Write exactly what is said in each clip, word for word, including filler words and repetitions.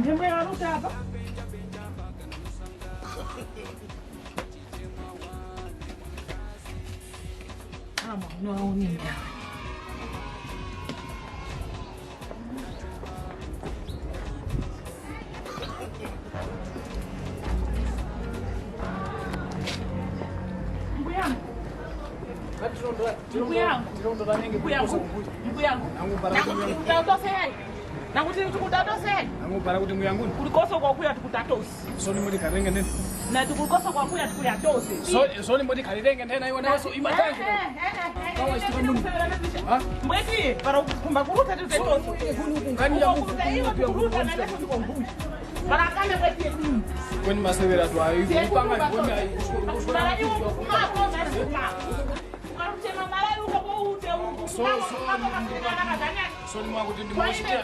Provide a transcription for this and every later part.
Imwe yaruta apa. Ama, no, aunini. Mbuyangu. Mbuyangu. Mbuyangu. Mbuyangu. Nakuti tikutatose yayi. Nakuti tikutatose yayi. Nangubara kuti mbuyangu. Kulikoso kwakuya tikutatose. Soni muti karenge nene. Na tikukosa kwakuya tikuya tose. So, soni muti kalirenge nthena iwe naso imatangi. Kawa chituka muno. Ha? Mbweti, para kukumba kuruta tute tose. Kungani ya mufu. Kuruta iwe kuruta na neso ndiko mbuji. Para kame mbweti. Kweni masewera tu ayi. Kupanga ngome ayi. Para iwe kumako na suma. Ukarutema malawi uko ute uko. So, so, so ni mwakuti ndi mwachita.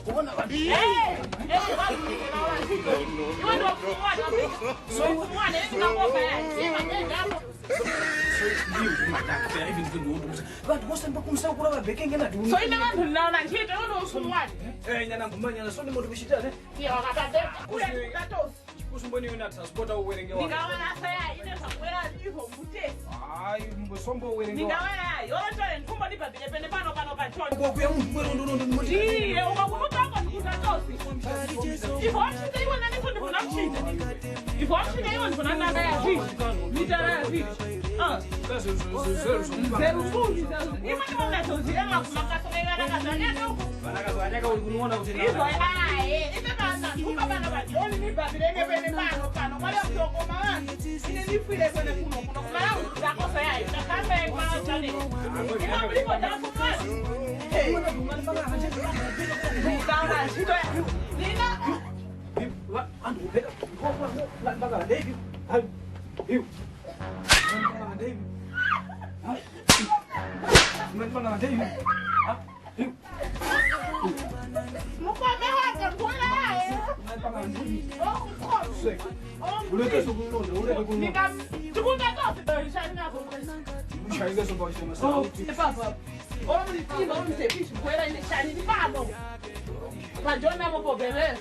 Kuona vanhu. Eh, eh, iwe ndo mwana. So, mwana, eni ngakoma ya. Sima ngenga. So, ndiyo mataka. Even good. Vantu vose mbakumsa kula vabekenge na. So, ine vantu ndinaona ntchito, iwe ndo usumwali. Eh, nyana ngumanya na so ni muntu kuchita ne. Iya, wakatadeka. Kule katosi. Kusumbweni yuna transporter uwerenge wako. Ndingawona saya, ine pakwera ipo mutesi. Ayi, mbosombo uwerenge wako. Ndingawona, yoro tole nthumbo ndipapire pene pano, pano pa chonde. Kwa kuya munthu kwero ndo, ndo, ndo, ndo. Ndiye, ukakunuta ako ndikuta tosi. Ipo wamchinde iwe nani kuti kuna mchinde. Ipo wamchinde iwe ndikuna nanga ya vili. Mitara ya vili. Ah. Zeru sumi, zeru. Imwe ndimwe mnatozi, ema kumakaso kaya nakazanya tuku. Vanakazanyaka uli kunoona kuti izo, aye, ine bana, nthumba bana bajoni, ni babirenge pene pano, pano, kwale mtokoma wanu. Ine nifwire kwene kuno, kuno, kumalawi, zakoso yayi, takamba ye kwa chane. Ine mulipo dafu mwana. Hey. Mukana ntchito ya. Nina. Wa, andu, beka, ngo, ngo, ngo, mpaka David. Hai. Hiyo. Mpaka David. Hai. Mpaka David. Ah. Mukome wake, nkhola yaye. Sek. Uleke sokulonda, uleke kulonda. Nika, tikunda tose, shani nako. Mshainga sopa shema sauti. Papa. Ora muli pano, ora mtepishi, kwera ine shani ni pano. Pajona mopo bebe.